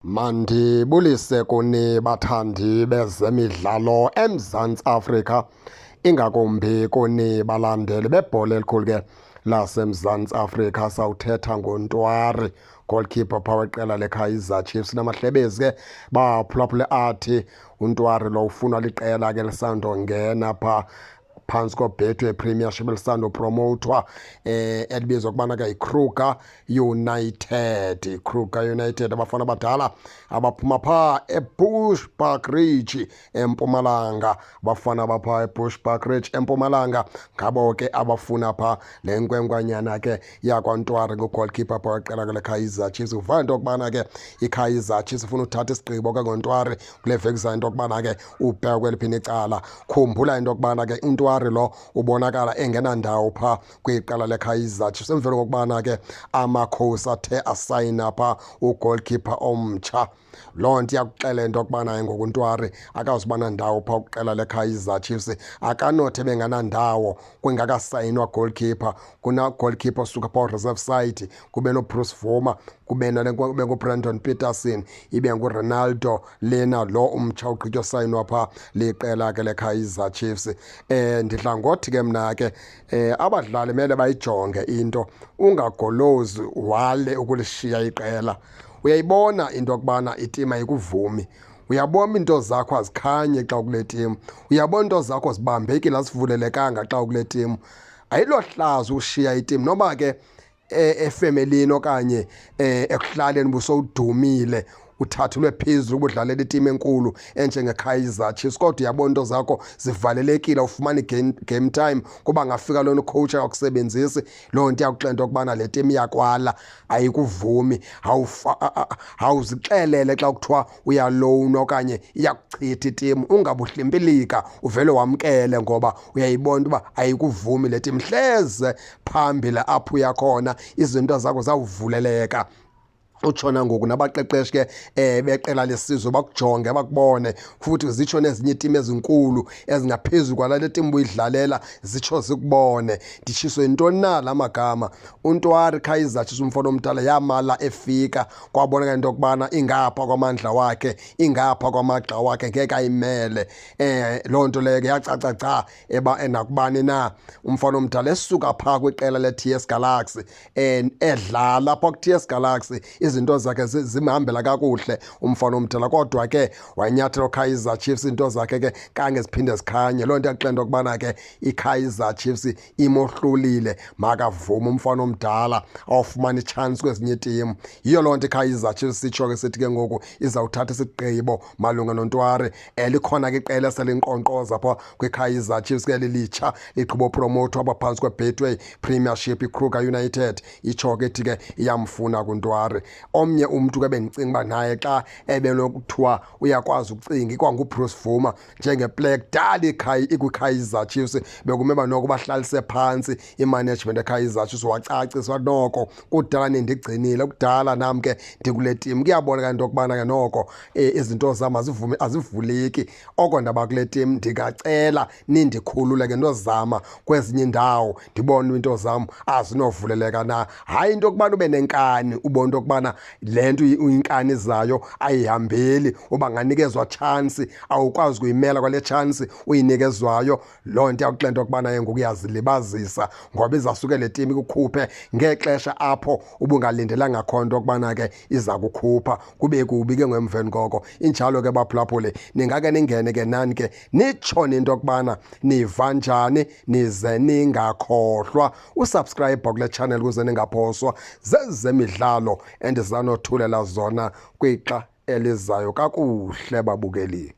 Mandibulise kuni bathandi bezemidlalo eMzantsi Afrika, ingakumbi kuni balandeli bebhola elikhulu ke laseMzantsi Afrika. Sawuthetha ngoNtwari, goalkeeper phaa weqela leKaizer Chiefs. Namahlebezi ke baphulaphule athi uNtwari lo ufunwa liqela ke lisandongena phaa phantsi koBetway Premiership, elisandopromowuthwa, elibizwa ukubana ke yiKruger United. IKruger United, abafana abadala abaphuma phaa eBushbuckridge eMpumalanga. Abafana baphaa eBushbuckridge eMpumalanga ngabo ke abafuna phaa le nkwenkwanyana ke yakwaNtwari, ngugoalkeeper phaa weqela ke leKaizer Chiefs. Uva into yokubana ke iKaizer Chiefs ifuna uthatha isigqibo ke ngoNtwari kule veki zayo, into yokubana ke ubheka kweliphini icala. Khumbula into yokubana ke uNtwari lo ubonakala engenandawo phaa kwiqela leKaizer Chiefs emveni kokubana ke Amakhosi athe asayina phaa ugoalkeeper omtsha. Loo nto iyakuxela into yokubana ngoku uNtwari akazuba nandawo phaa kwiqela leKaizer Chiefs. Akanothi ebenganandawo kwingakasayinwa goalkeeper. Kuna goalkeeper osuka phaa reserve side, kube noBruce Bvuma, kube kube nguBrandon Petersen, ibe nguRonaldo lena lo umtsha ugqitywa sayinwa phaa liqela ke leKaizer Chiefs. Ndidla ngothi ke mna ke abadlali kumele bayijonge into, ungagolozi wale ukulishiya iqela. Uyayibona into yokubana itim ayikuvumi, uyabona into zakho azikhanyi xa ukule timu, uyabona into zakho zibambekile, azivulelekanga xa ukule timu. Ayilohlazo ushiya itimu noba ke efemelini okanye ekuhlaleni busowudumile, uthathelwe phezulu ubudlalela itimu enkulu enjengeKaizer Chiefs, kodwa uyabona into zakho zivalelekile, ufumana game time kuba ngafika lona ucoach akakusebenzisi. Loo nto iyakuxela into yokubana le timu iyakwala, ayikuvumi. Awuzixelele xa kuthiwa uyalowunwa okanye iyakuchitha itimu, ungabuhlimpilika, uvele wamkele ngoba uyayibona uba ayikuvumi le timu. Hleze phambili apho uyakhona izinto zakho zawuvuleleka. Utshona ngoku nabaqeqeshi ke beqela lesizwe bakujonge, bakubone, futhi zitsho nezinye iitimu ezinkulu ezingaphezulu kwalale timu buyidlalela zitsho zikubone. Nditshiswe yintoni na la magama? UNtwari, Kaizer Chiefs, umfana omdala yamala efika kwabonakala into yokubana ingapha kwamandla wakhe, ingapha kwamagxa wakhe, ngeke ayimele. Loo nto leyo ke yacaca gca eba enakubani na. Umfana omdala esuka phaa kwiqela le-TS Galaxy, edlala phaa ku-TS Galaxy, izinto zakhe zimhambela kakuhle umfana omdala, kodwa ke wanyathela uKaizer Chiefs, izinto zakhe ke kange ziphinde zikhanye. Loo nto yakuxela into yokubana ke iKaizer Chiefs imohlulile, makavume umfana omdala awufumana itshansi kwezinye iitimu. Yiyo loo nto iKaizer Chiefs sitsho ke sithi ke ngoku izawuthatha isigqibo malunga noNtwari. Likhona ke iqela eselinkqonkqoza phaa kwiKaizer Chiefs ke lilitsha, ligqiba upromowuthwa apha phantsi kweBetway Premiership, iKruger United, itsho ke ithi ke iyamfuna kuNtwari. Omnye umntu ke bendicinga uba naye xa ebenokuthiwa uyakwazi ukucinga ikwanguBruce Bvuma njengeplayer kudala ikwiKaizer Chiefs, bekumele uba noko bahlalise phantsi imanagement eKaizer Chiefs, wacacisa noko kudala nindigcinile, kudala nam ke ndikule timu, kuyabonakala into yokubana ke noko izinto zam azivumi, azivuleki oko ndaba kule timu, ndingacela nindikhulule ke ndozama kwezinye iindawo, ndibone into zam azinovuleleka na. Hayi into yokubana ube nenkani, ubone into yokubana le nto inkani zayo ayihambeli, uba nganikezwa tshansi awukwazi kuyimela kwale tshansi uyinikezwayo. Loo nto iyakuxela into yokubana ke ngoku uyazilibazisa, ngoba izasuke le timu ikukhuphe ngexesha apho ubungalindelanga khona into yokubana ke iza kukhupha, kube kubi ke ngemveni koko. Injalo ke baphulaphuli, ningake ningene ke nani ke nitshone into yokubana niva njani, nize ningakhohlwa usubscribe kule channel ukuze ningaphoswa zezemidlalo endizanothulela zona kwixa elizayo. Kakuhle babukeli.